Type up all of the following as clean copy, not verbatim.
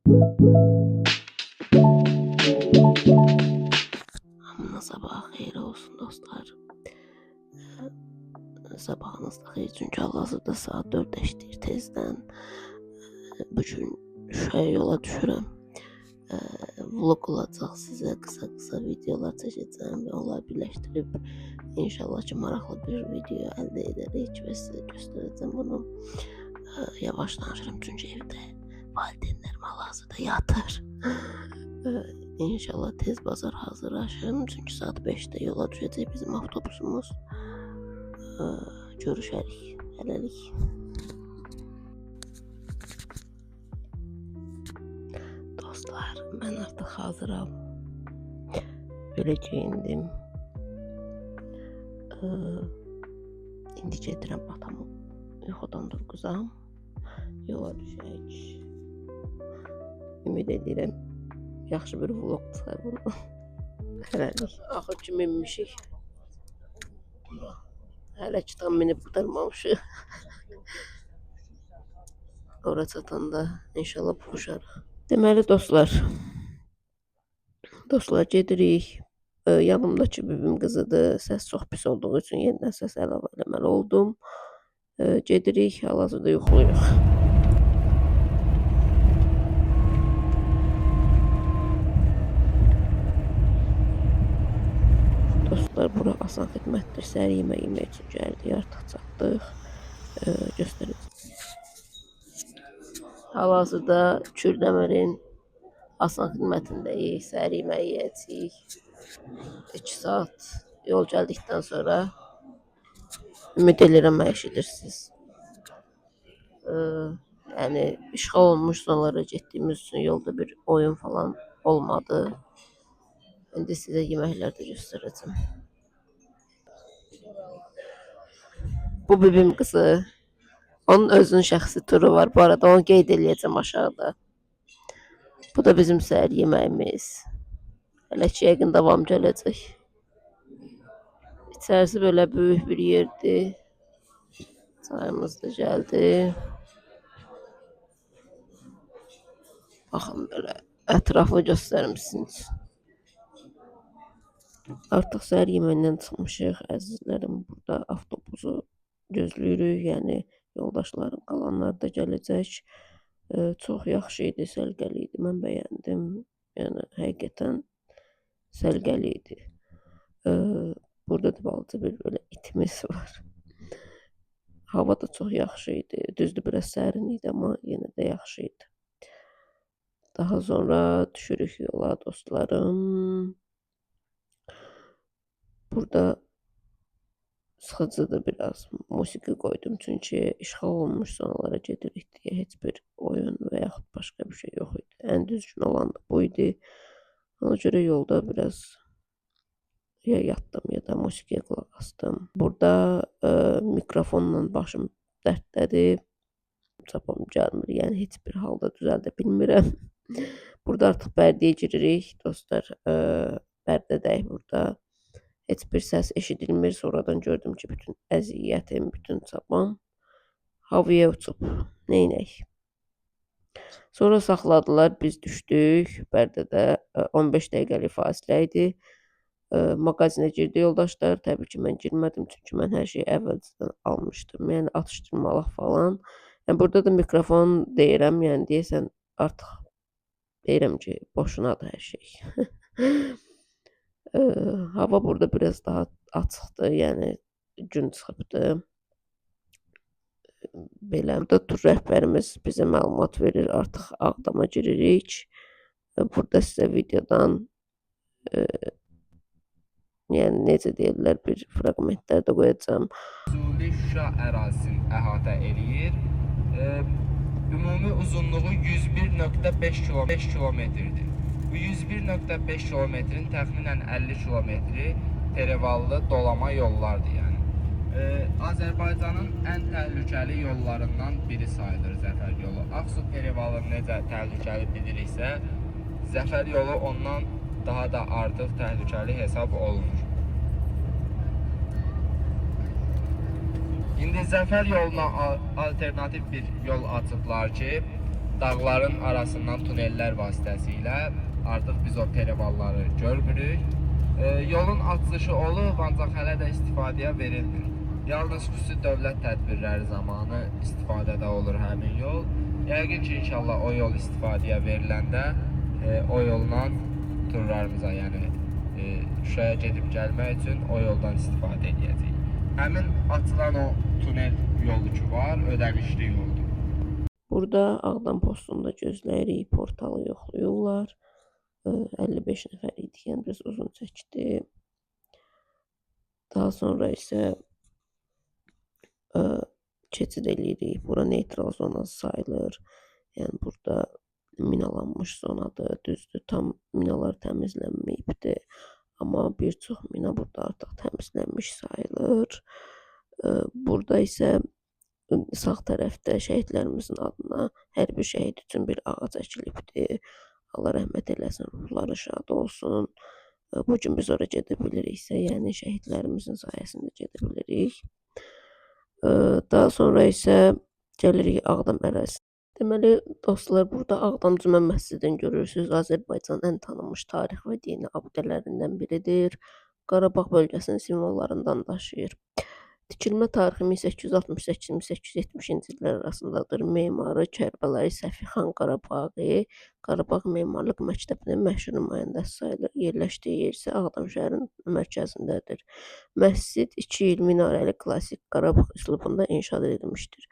Hamına sabah xeyir olsun dostlar. Sabahınız da xeyir, çünki hal-hazırda saat 4 eşidir tezdən. Bu gün Şuşaya yola düşürəm. Vlog olacaq sizə, qısa-qısa videolar çəkəcəm və onları birləşdirib inşallah ki maraqlı bir video əldə edərik və sizə göstərəcəm bunu. Yavaş danışıram çünki evdə valideynlərim hal-hazırda yatır. İnşallah tez bazar hazırlaşırım çünki saat 5-də yola düşəcək bizim avtobusumuz. Görüşərik. Hələlik. Dostlar, mən artıq hazıram. Belə geyindim. İndi gedirəm atamı yuxudan durğuzam. Yola düşək. Ümid edirəm yaxşı bir vlog çıxar bundan. Hələlik. Axır ki minmişik. Hələ ki tam minib qurtarmamışıq. Ora çatanda inşallah buluşarıq. Deməli dostlar gedirik. Yanımdakı bibim qızıdır. Səs çox pis olduğu üçün yenidən səs əlavə eləməli oldum. Gedirik, hal-hazırda yuxuluyuq. Dostlar, bura asan xidmətdir. Səhər yemək yemək üçün gəldik, artıq çatdıq. Göstərəcəm. Hal-hazırda Kürdəmirin asan xidmətindəyik. Səhər yeməyi yeyəcəyik. 2 saat yol gəldikdən sonra ümid edirəm eşidirsiniz. Yəni işğal olunmuş zonalara getdiyimiz üçün yolda bir oyun falan olmadı. İndi sizə yeməkləri də göstərəcəm. Bu bibim qızı. Onun özünün şəxsi turu var. Bu arada onu qeyd eləyəcəm aşağıda. Bu da bizim səhər yeməyimiz. Hələ ki yəqin davam gələcək. İçərisi belə böyük bir yerdir. Çayımız da gəldi. Baxın belə ətraflı göstərim sizin üçün. Artıq səhər yeməyindən çıxmışıq əzizlərim. Burada avtobusu gözləyirik. Yəni yoldaşlarım qalanlar da gələcək. Çox yaxşı idi, səliqəli idi. Mən bəyəndim. Yəni həqiqətən səliqəli idi. Burada da balaca bir belə itimiz var. Hava da çox yaxşı idi. Düzdür, biraz sərin idi, amma yenə də yaxşı idi. Daha sonra düşürük yola dostlarım. Burada sıxıcıdır biraz. Musiqi qoydum çünki işğal olunmuş zonalara gedirik deyə heç bir oyun və yaxud başqa bir şey yox idi. Ən düzgün olan da bu idi. Ona görə yolda biraz ya yatdım ya da musiqiyə qulaq asdım. Burada mikrofonla başım dərddədir. Çapam gəlmir, yəni heç bir halda düzəldə bilmirəm. Burada artıq Bərdəyə giririk dostlar. Bərdədəyik burada. Heç bir səs eşidilmir. Sonradan gördüm ki, bütün əziyyətim, bütün çapam havaya uçub. Neynək? Sonra saxladılar, biz düşdük. Bərdədə 15 dəqiqəlik fasilə idi. Mağazinə girdi yoldaşlar. Təbii ki, mən girmədim, çünki mən hər şeyi əvvəlcədən almışdım. Yəni atışdırmalıq falan. Yəni burada da mikrofon deyirəm, yəni deyəsən artıq deyirəm ki, boşunadır hər şey. Hava burada biraz daha açıqdır, yəni gün çıxıbdır. Belə burada tur rəhbərimiz bizə məlumat verir. Artıq Ağdama giririk. Burada sizə videodan yəni necə deyirlər, bir fraqmentlər də qoyacağam. Füzuli Şuşa ərazisini əhatə eləyir. Ümumi uzunluğu 101.5 kilometrdir. Bu 101.5 kilometrin təxminən 50 kilometri terevallı dolama yollardır yəni. Azərbaycanın ən təhlükəli yollarından biri sayılır Zəfər yolu. Ağsu Perevalı necə təhlükəli biliriksə, Zəfər yolu ondan daha da artıq təhlükəli hesab olunur. İndi Zəfər yoluna alternativ bir yol açıblar ki, Dağların arasından tunellər vasitəsilə artıq biz o perivalları görmürük. Yolun açılışı olub, ancaq hələ də istifadəyə verilmir. Yalnız xüsusi dövlət tədbirləri zamanı istifadədə olur həmin yol. Yəqin ki, inşallah o yol istifadəyə veriləndə o yolla turlarımıza, yəni Şuşaya gedib gəlmək üçün o yoldan istifadə edəcəyik. Həmin açılan o tunel yolu ki var, ödənişli yoldur. Burada Ağdam postunda gözləyirik, portalı yoxlayırlar. 55 nəfər idik, yəni biraz uzun çəkdi. Daha sonra isə keçid eləyirik. Bura neytral zonası sayılır. Yəni burada minalanmış zonadır. Düzdür, tam minalar təmizlənməyibdir. Amma bir çox mina burada artıq təmizlənmiş sayılır. Burada isə sağ tərəfdə şəhidlərimizin adına hər bir şəhid üçün bir ağac əkilibdir. Allah rəhmət eləsin, ruhları şad olsun. Bu gün biz ora gedə biliriksə, yəni şəhidlərimizin sayəsində gedə bilirik. Daha sonra isə gəlirik Ağdam ərazisinə. Deməli, dostlar, burada Ağdam Cümə Məscidini görürsüz. Azərbaycanın ən tanınmış tarix və dini abidələrindən biridir. Qarabağ bölgəsinin simvollarından daşıyır. Tikilmə tarixi 1868-1870-ci illər arasındadır. Memarı Kərbəlayı Səfixan Qarabağı, Qarabağ Memarlıq Məktəbinin məşhur nümayəndəsi sayılır. Yerləşdiyi yer isə Ağdam şəhərinin mərkəzindədir. Məscid iki minarəli klassik Qarabağ üslubunda inşa edilmişdir.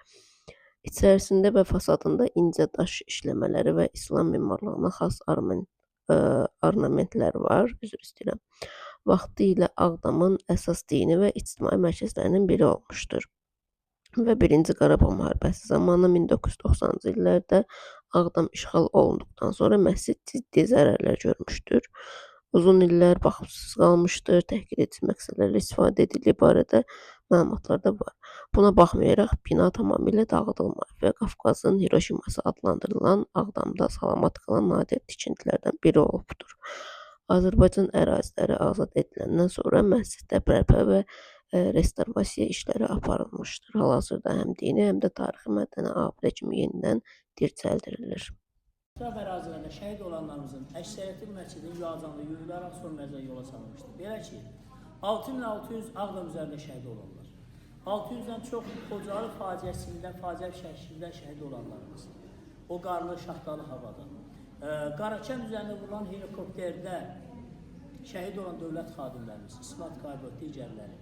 İçərisində və fasadında incə daş işləmələri və İslam memarlığına xas ornamentlər var. Üzr istəyirəm. Vaxtilə Ağdamın əsas dini və ictimai mərkəzlərinin biri olmuşdur. Və Birinci Qarabağ müharibəsi zamanı 1990-cı illərdə Ağdam işğal olunduqdan sonra məscid ciddi zərərlər görmüşdür. Uzun illər baxımsız qalmışdır, təhqir edici məqsədlərlə istifadə edildiyi barədə məlumatlar da var. Buna baxmayaraq bina tamamilə dağıdılmayıb və Qafqazın Hiroşiması adlandırılan Ağdamda salamat qalan nadir tikintilərdən biri olubdur. Azərbaycan əraziləri azad ediləndən sonra məsciddə bərpa və restavrasiya işləri aparılmışdır. Hal-hazırda həm dini, həm də tarixi mədəni abidə kimi yenidən dirçəldirilir. Ətraf ərazilərində şəhid olanlarımızın əksəriyyəti bu məscidin yuacağında yuyularaq son mənzilə yola salınmışdır. Belə ki, 6600 Ağdam üzərində şəhid olanlar, 600-dən çox Xocalı faciəsində, faciəvi şəklində şəhid olanlarımız, o qarlı, şaxtalı havada, Qarakənd üzərində vurulan helikopterdə şəhid olan dövlət xadimlərimiz, İsmat Qaybov, digərləri,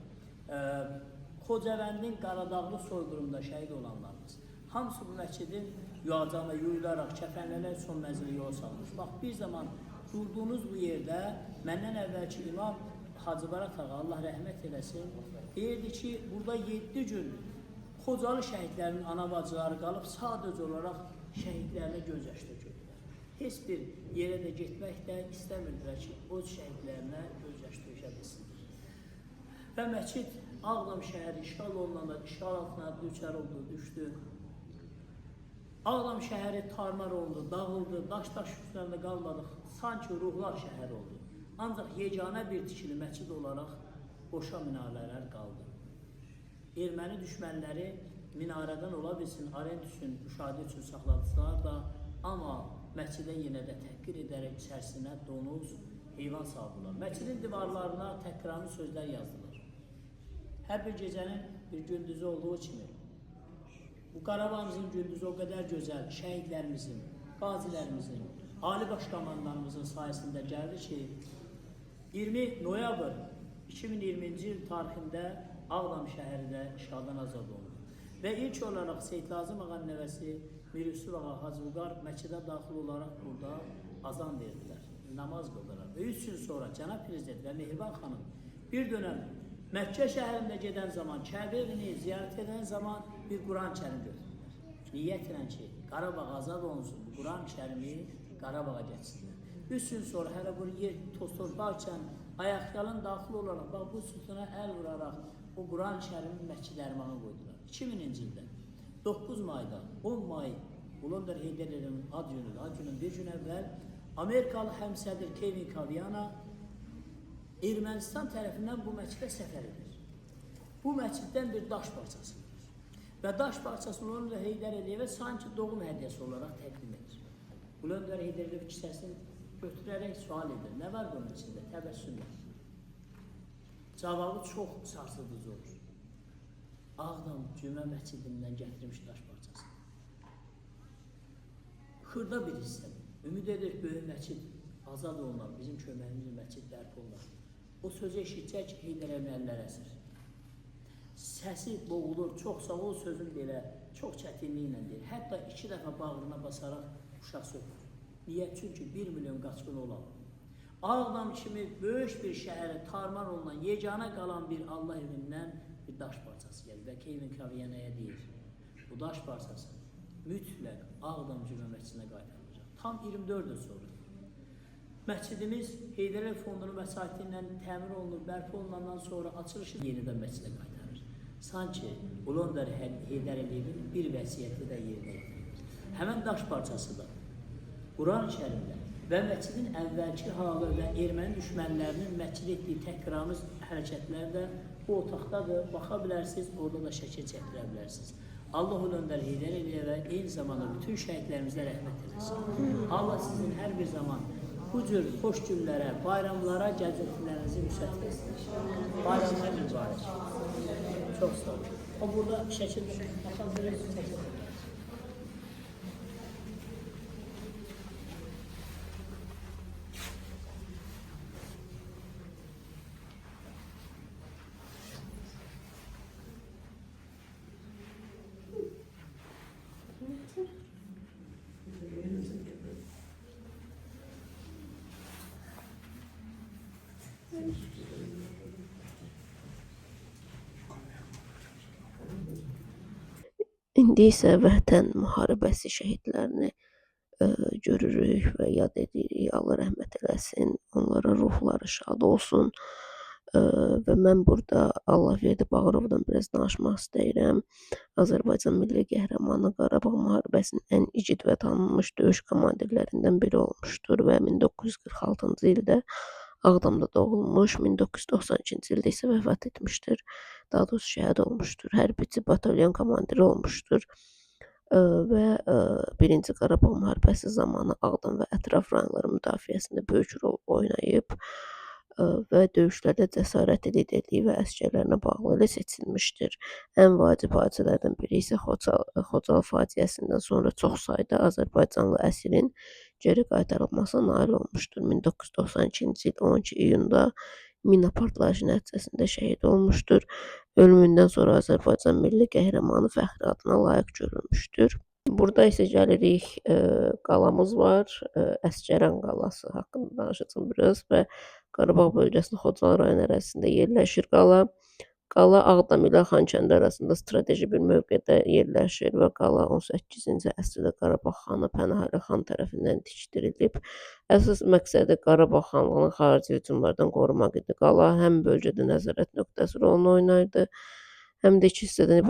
Xocavəndin Qaradağlı soyqırımında şəhid olanlarımız, hamısı bu məscidin yuacağına yuyularaq, kəfənlənərək son mənzilə yola salınmış. Bax, bir zaman durduğunuz bu yerdə məndən əvvəlki imam Hacı Barat ağa, Allah rəhmət eləsin, deyirdi ki, burada 7 gün Xocalı şəhidlərinin ana bacıları qalıb sadəcə olaraq şəhidlərinə göz yaş tökürdülər. Heç bir yerə də getmək də istəmirdilər ki, o şəhidlərinə göz yaş tökə bilsinlər. Və məscid Ağdam şəhəri işğal olunanda işğal altına düçar oldu, düşdü. Ağdam şəhəri tarmar oldu, dağıldı, daş-daş üstlərində qalmadı, sanki ruhlar şəhəri oldu. Ancaq yeganə bir tikili məscid olaraq qoşa minarələr qaldı. Erməni düşmənləri minarədən ola bilsin, arend üçün, müşahidə üçün saxladılar da, amma məscidə yenə də təhqir edərək içərisinə donuz, heyvan saldılar. Məscidin divarlarına təhqiramiz sözlər yazdılar. Hər bir gecənin bir gündüzü olduğu kimi, bu Qarabağımızın gündüzü o qədər gözəl, şəhidlərimizin, qazilərimizin, Ali Baş Komandanımızın sayəsində gəldi ki, 20 noyabr 2020-ci il tarixində Ağdam şəhəri də işğaldan azad oldu. Və ilk olaraq Seyid Lazım ağanın nəvəsi Mir Yusuf ağa Hacı Vüqar məscidə daxil olaraq burada azan verdilər, namaz qıldılar. Və 3 gün sonra cənab prezident və Mehriban xanım bir dönəm Məkkə şəhərində gedən zaman, Kəbə evini ziyarət edən zaman bir Quran-ı Kərim götürdülər. Niyyətlə ki, Qarabağ azad olunsun, bu Quran-ı Kərimi Qarabağa gətirsinlər. 3 gün sonra hələ bu yer toz torpaqkən ayaqyalın daxil olaraq, bax bu sütuna əl vuraraq o Quran-ı Kərimi Məscid Ərmağan qoydular. 2000-ci ildə 9 mayda 10 may Ulu Öndər Heydər Əliyevin ad günüdür. Ad günün bir gün əvvəl Amerikalı həmsədr Kevin Kaviana Ermənistan tərəfindən bu məscidə səfər edir. Bu məsciddən bir daş parçası verir. Və daş parçasını Ulu Öndər Heydər Əliyevə sanki doğum hədiyyəsi olaraq təqdim edir. Ulu Öndər Heydər Əliyev kisəsini götürərək sual edir. Nə var bunun içində? Təbəssümlə. Cavabı çox sarsıdıcı olur. Ağdam Cümə məscidindən gətirmiş daş parçası. Xırda bir hissə. Ümid edir böyük məscid azad olunar, bizim köməyimizlə məscid bərpa olunar. O sözü eşidəcək ki, Heydər Əliyevin əlləri əsir. Səsi boğulur, çox sağ ol sözün belə çox çətinliklə deyir. Hətta 2 dəfə bağrına basaraq uşaq sökür. Niyə? Çünki 1 milyon qaçqın olan. Ağdam kimi böyük bir şəhərə tarmar olunan, yeganə qalan bir Allah evindən bir daş parçası gəlir və Kevin Kaviyanaya deyir, bu daş parçası mütləq Ağdam Cümə məscidinə qaytarılacaq. Tam 24 il sonra. Məscidimiz Heydər Əliyev Fondunun vəsaiti ilə təmir olunur, bərpa olunandan sonra açılışı yenidən məscidə qaytarır. Sanki Ulu Öndər Heydər Əliyevin bir vəsiyyəti də yerinə yetirilir. Həmən daş parçası da Quran-ı Kərimdə və məscidin əvvəlki halı və erməni düşmənlərinin məscid etdiyi təhqiramiz hərəkətlər də bu otaqdadır. Baxa bilərsiniz, orada da şəkil çəkdirə bilərsiniz. Allah Ulu Öndər Heydər Əliyevə eyni zamanda bütün şəhidlərimizə rəhmət eləsin. Allah sizin hər bir zaman bu cür xoş günlərə, bayramlara gəzintilərinizi vüsət versin. Bayramlar mübarək. Çox sağ olun. O burada şəkil baxa bilərsiniz, çəkil. İndi isə Vətən müharibəsi şəhidlərini görürük və yad edirik. Allah rəhmət eləsin, onlara ruhları şad olsun. Və mən burada Allahverdi Bağırovdan biraz danışmaq istəyirəm. Azərbaycan milli qəhrəmanı, Qarabağ müharibəsinin ən igid və tanınmış döyüş komandirlərindən biri olmuşdur və 1946-cı ildə Ağdamda doğulmuş, 1992-ci ildə isə vəfat etmişdir. Daha doğrusu şəhid olmuşdur. Hərbiçi batalyon komandiri olmuşdur. Və Birinci Qarabağ müharibəsi zamanı Ağdam və ətraf rayonları müdafiəsində böyük rol oynayıb və döyüşlərdə cəsarəti, liderliyi və əsgərlərinə bağlı ilə seçilmişdir. Ən vacib hadisələrdən biri isə Xocalı faciəsindən sonra çox sayda Azərbaycanlı əsirin geri qaytarılmasına nail olmuşdur. 1992-ci il 12 iyunda mina partlayışı nəticəsində şəhid olmuşdur. Ölümündən sonra Azərbaycan milli qəhrəmanı fəxri adına layiq görülmüşdür. Burada isə gəlirik, qalamız var. Əsgəran qalası haqqında danışacağım biraz və Qarabağ bölgəsinin Xocalı rayonu ərazisində yerləşir qala. Qala Ağdam ilə Xankəndi arasında strateji bir mövqedə yerləşir və qala 18-ci əsrdə Qarabağ xanı Pənahəli xan tərəfindən tikdirilib. Əsas məqsədi Qarabağ xanlığını xarici hücumlardan qorumaq idi. Qala həm bölgədə nəzarət nöqtəsi rolunu oynayırdı, həm də iki hissədən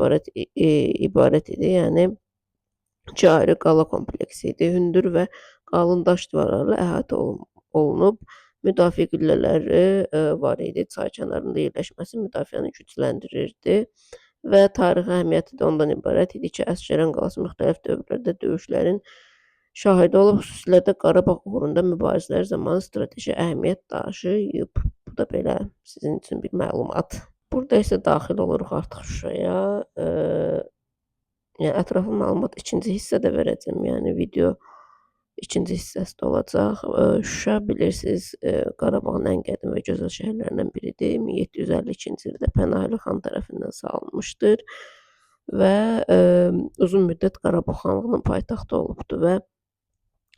ibarət idi. Yəni iki ayrı qala kompleksi idi. Hündür və qalın daş divarlarla əhatə olunub. Müdafiə qüllələri var idi. Çay kənarında yerləşməsi müdafiəni gücləndirirdi və tarixi əhəmiyyəti də ondan ibarət idi ki, Əsgəran qalası müxtəlif dövrlərdə döyüşlərin şahidi olub, xüsusilə də Qarabağ uğrunda mübarizələr zamanı strateji əhəmiyyət daşıyıb. Bu da belə sizin üçün bir məlumat. Burada isə daxil oluruq artıq Şuşaya. Yəni ətraflı məlumat ikinci hissədə verəcəm. Yəni video ikinci hissəsi də olacaq. Şuşa bilirsiniz, Qarabağın ən qədim və gözəl şəhərlərindən biridir. 1752-ci ildə Pənahəli xan tərəfindən salınmışdır və uzun müddət Qarabağ xanlığının paytaxtı olubdur və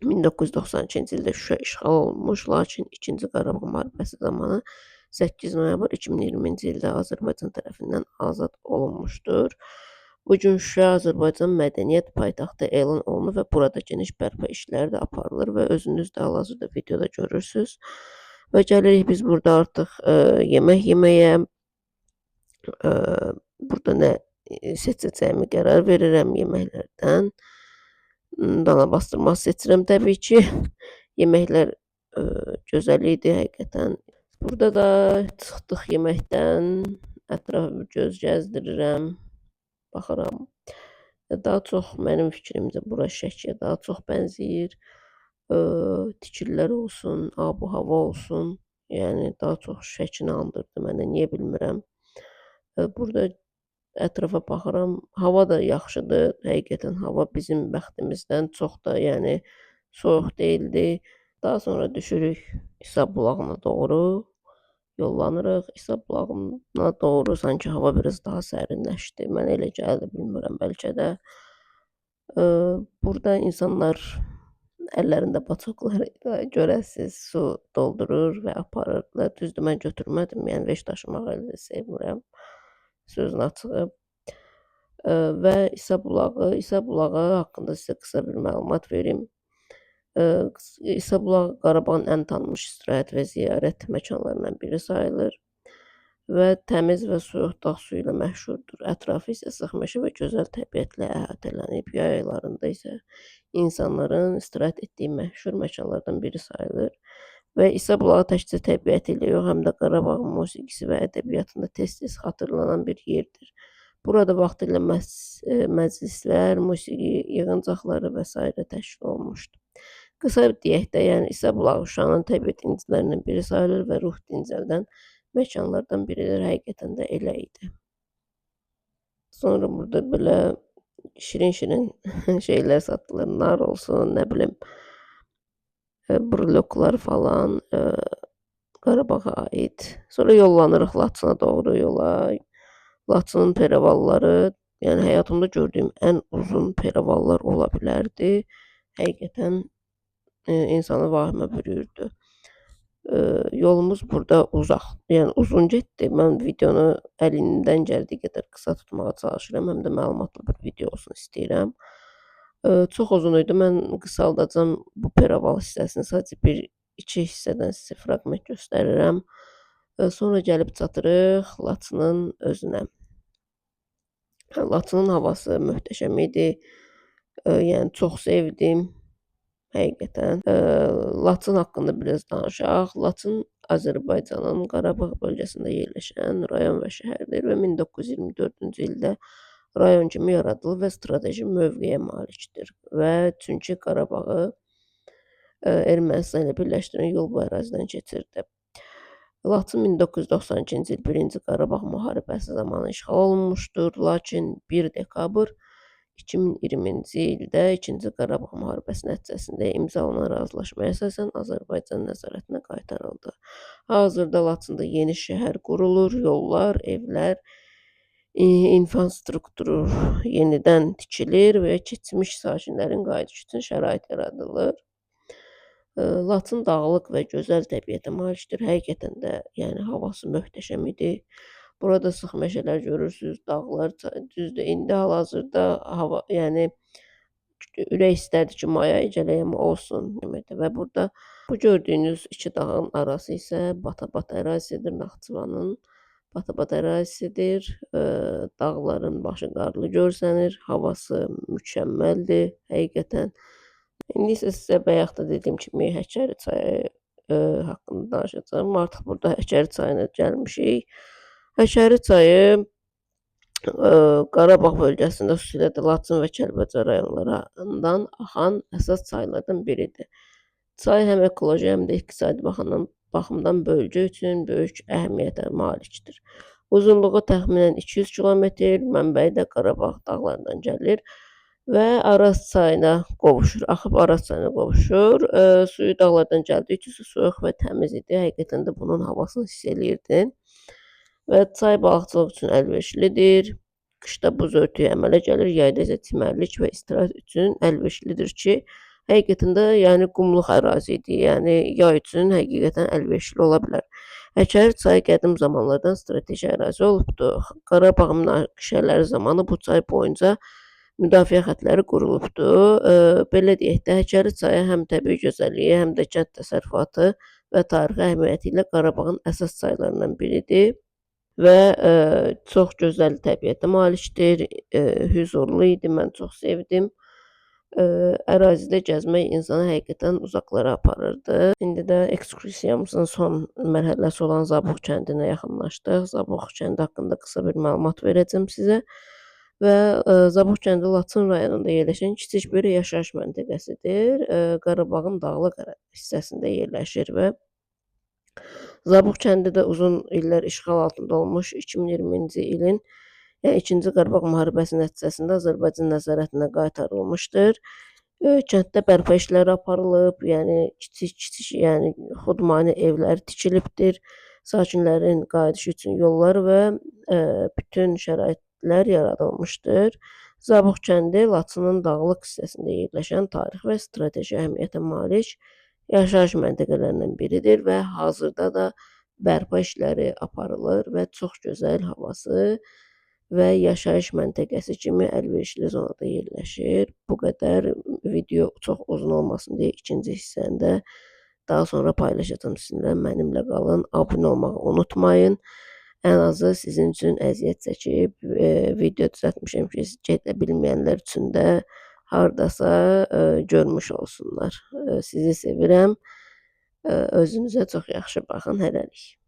1992-ci ildə Şuşa işğal olunmuş, lakin 2-ci Qarabağ müharibəsi zamanı 8 noyabr 2020-ci ildə Azərbaycan tərəfindən azad olunmuşdur. Bu gün Şuşa Azərbaycan mədəniyyət paytaxtı elan olunur və burada geniş bərpa işləri də aparılır və özünüz də hal-hazırda videoda görürsünüz. Və gəlirik biz burada artıq yemək yeməyə. Burada nə seçəcəyimi qərar verirəm yeməklərdən. Dana bastırması seçirəm təbii ki. Yeməklər gözəl idi həqiqətən. Burada da çıxdıq yeməkdən. Ətrafı bir göz gəzdirirəm. Baxıram. Daha çox mənim fikrimcə bura Şəkiyə daha çox bənzəyir. Tikililər olsun, ab-hava olsun, yəni daha çox Şəkini andırdı mənə, niyə bilmirəm. Burada ətrafa baxıram, hava da yaxşıdır. Həqiqətən hava bizim bəxtimizdən çox da, yəni soyuq deyildi. Daha sonra düşürük İsa bulağına doğru, yollanırıq. İsa bulağına doğru sanki hava biraz daha sərinləşdi. Mənə elə gəldi, bilmirəm, bəlkə də. Burada insanlar əllərində baçoklar ilə görəsiz su doldurur və aparırdılar. Düzdür, mən götürmədim, yəni veş daşımağı elə də sevmirəm. Sözün açığı. Və İsa bulağı, İsa bulağı haqqında sizə qısa bir məlumat verim. İsa bulağı Qarabağın ən tanınmış istirahət və ziyarət məkanlarından biri sayılır və təmiz və soyuq dağ suyu ilə məşhurdur. Ətrafı isə sıx meşə və gözəl təbiətlə əhatələnib. Yay aylarında isə insanların istirahət etdiyi məşhur məkanlardan biri sayılır. Və İsa bulağı təkcə təbiəti ilə yox, həm də Qarabağın musiqisi və ədəbiyyatında tez-tez xatırlanan bir yerdir. Burada vaxtilə məclislər, musiqi yığıncaqları və sairə təşkil olunmuşdu. Qısa deyək də, yəni İsa bulağı Şuşanın təbiət incilərindən biri sayılır və ruh dincəldən məkanlardan biridir. Həqiqətən də elə idi. Sonra burada belə şirin-şirin şeylər satılır. Nar olsun, nə bilim, bruloklar falan, Qarabağa aid. Sonra yollanırıq Laçına doğru yola. Laçının peravalları, yəni həyatımda gördüyüm ən uzun peravallar ola bilərdi. Həqiqətən insanı vahimə bürüyürdü. Yolumuz burada uzaq, yəni uzun getdi. Mən videonu əlimdən gəldiyi qədər qısa tutmağa çalışıram, həm də məlumatlı bir video olsun istəyirəm. Çox uzun idi. Mən qısaldacağam bu peraval hissəsini. Sadəcə bir iki hissədən sizə fraqment göstərirəm. Sonra gəlib çatırıq Laçının özünə. Laçının havası möhtəşəm idi. Yəni çox sevdim. Həqiqətən. Laçın haqqında biraz danışaq. Laçın Azərbaycanın Qarabağ bölgəsində yerləşən rayon və şəhərdir və 1924-cü ildə rayon kimi yaradılıb və strateji mövqeyə malikdir. Və çünki Qarabağı Ermənistan ilə birləşdirən yol bu ərazidən keçirdi. Laçın 1992-ci il Birinci Qarabağ müharibəsi zamanı işğal olunmuşdur. Lakin 1 dekabr 2020-ci ildə İkinci Qarabağ müharibəsi nəticəsində imzalanan razılaşmaya əsasən Azərbaycan nəzarətinə qaytarıldı. Hazırda Laçında yeni şəhər qurulur, yollar, evlər, infrastruktur yenidən tikilir və keçmiş sakinlərin qayıdışı üçün şərait yaradılır. Laçın dağlıq və gözəl təbiətə malikdir. Həqiqətən də, yəni havası möhtəşəm idi. Burada sıx meşələr görürsünüz, dağlar, düzdür, indi hal-hazırda hava, yəni ürək istərdi ki, maya gələk, amma olsun. Və burada bu gördüyünüz iki dağın arası isə Batabat ərazisidir, Naxçıvanın Batabat ərazisidir. Dağların başı qarlı görsənir, havası mükəmməldir həqiqətən. İndi isə sizə bayaq da dediyim kimi Həkəri çayı haqqında danışacağam. Artıq burada Həkəri çayına gəlmişik. Həkəri çayı Qarabağ bölgəsində, xüsusilə də Laçın və Kəlbəcər rayonlarından axan əsas çaylardan biridir. Çay həm ekoloji, həm də iqtisadi baxımdan bölgə üçün böyük əhəmiyyətə malikdir. Uzunluğu təxminən 200 kilometr, mənbəyi də Qarabağ dağlarından gəlir və Araz çayına qovuşur, axıb Araz çayına qovuşur. Suyu dağlardan gəldiyi üçün soyuq və təmiz idi. Həqiqətən də bunun havasını hiss eləyirdin. Və çay balıqçılıq üçün əlverişlidir. Qışda buz örtüyü əmələ gəlir, yayda isə çimərlik və istirahət üçün əlverişlidir ki, həqiqətən də yəni qumluq ərazi idi. Yəni yay üçün həqiqətən əlverişli ola bilər. Həkəri çayı qədim zamanlardan strateji ərazi olubdur. Qarabağ münaqişələri zamanı bu çay boyunca müdafiə xətləri qurulubdur. Belə deyək də, Həkəri çayı həm təbii gözəlliyi, həm də kənd təsərrüfatı və tarixi əhəmiyyəti ilə Qarabağın əsas çaylarından biridir və çox gözəl təbiətə malikdir, hüzurlu idi, mən çox sevdim. Ərazidə gəzmək insanı həqiqətən uzaqlara aparırdı. İndi də ekskursiyamızın son mərhələsi olan Zabux kəndinə yaxınlaşdıq. Zabux kəndi haqqında qısa bir məlumat verəcəm sizə. Və Zabux kəndi Laçın rayonunda yerləşən kiçik bir yaşayış məntəqəsidir. Qarabağın dağlıq hissəsində yerləşir və Zabux kəndi də uzun illər işğal altında olmuş. 2020-ci ilin, yəni 2-ci Qarabağ müharibəsi nəticəsində Azərbaycan nəzarətinə qaytarılmışdır. Kənddə bərpa işləri aparılıb, yəni kiçik-kiçik, yəni xudmani evlər tikilibdir. Sakinlərin qayıdışı üçün yollar və bütün şəraitlər yaradılmışdır. Zabux kəndi Laçının dağlıq hissəsində yerləşən tarixi və strateji əhəmiyyətə malik yaşayış məntəqələrindən biridir və hazırda da bərpa işləri aparılır və çox gözəl havası və yaşayış məntəqəsi kimi əlverişli zonada yerləşir. Bu qədər, video çox uzun olmasın deyə ikinci hissəni də daha sonra paylaşacağam sizinlə. Mənimlə qalın, abunə olmağı unutmayın. Ən azı sizin üçün əziyyət çəkib video düzəltmişəm ki, gedə bilməyənlər üçün də hardasa görmüş olsunlar. Sizi sevirəm. Özünüzə çox yaxşı baxın hələlik.